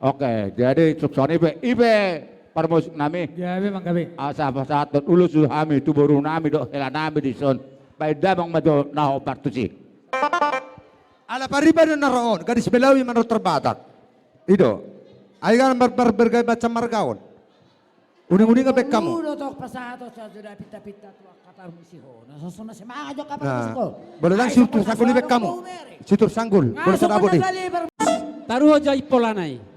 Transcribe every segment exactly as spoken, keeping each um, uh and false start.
Oke, jadi songon i pe, i pe parmusik nami. Gabe, Amang, gabe. Asa pasahathon ulos tu hami, tu boru nami dohot hela nami dison. Baen damang ma jo na hombar tusi. Ala pariban na ro on, gadis Belawi manang tor Batak. I do. Ai kan bar-, bar-, berbagai macam marga on. Uninguningan baen hamu. Olo, tong pasahathon sajo da pinta-pinta tu angka parmusik on. Songon na semangat jo angka parmusik on. Bolo dang si Tur Sanggul i baen hamu. Si Tur Sanggul. Bolo sada bodi. Taruhon jo i polana i.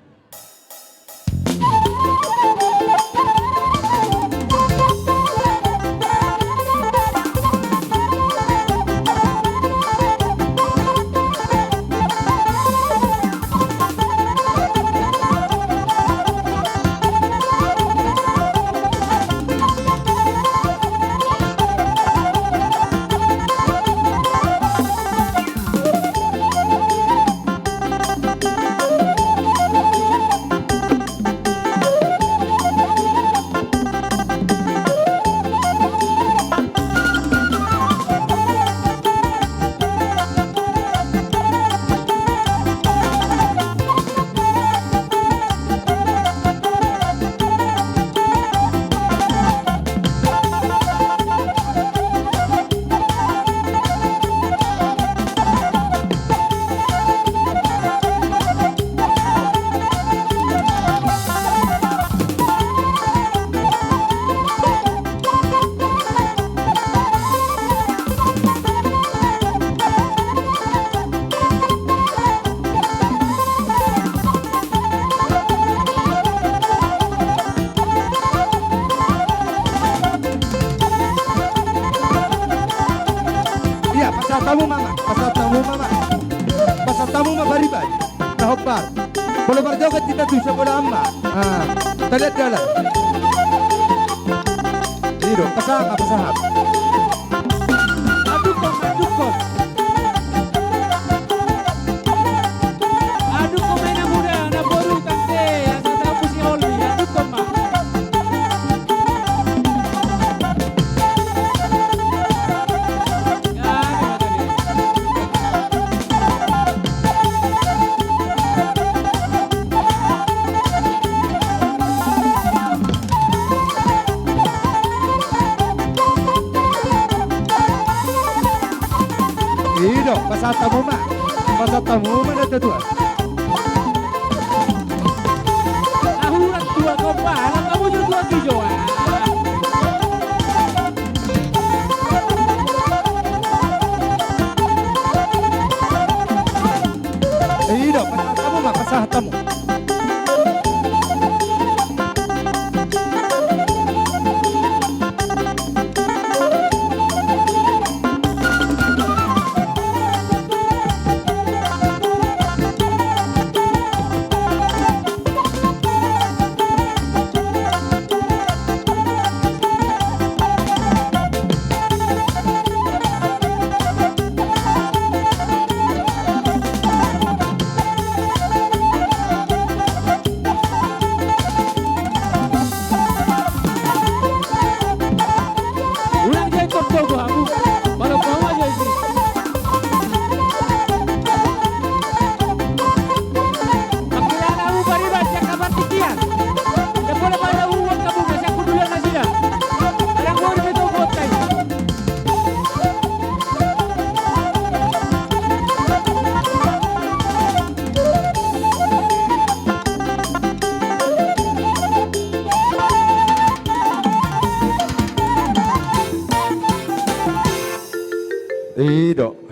Ia, pasahat hamu ma, pasahat hamu ma. Pasahat hamu ma pariban na hombar. Molo marjoget hita tu sabolahan ma. Ah, taliat dalan. I do, pasahat, pasahat. Aduhon, aduhon. Aduhon ma na muda, na boru tangte, asa tahu si Olmi, aduhon ma. I do, pasahat hamu ma. Pasahat hamu ma na tua-tua. Ahu ra tua, kompa, anak kamu juga tua, Kijo, ah. I do, pasahat hamu ma, pasahat hamu. Unang jadi tortogo hamu. Molo kau aja isi. Pangkilaan hamu pariban sian kabar tikian. Jempol pada uang kamu nasihat kudulan nasida. Anak gua di betul buat kai. I do.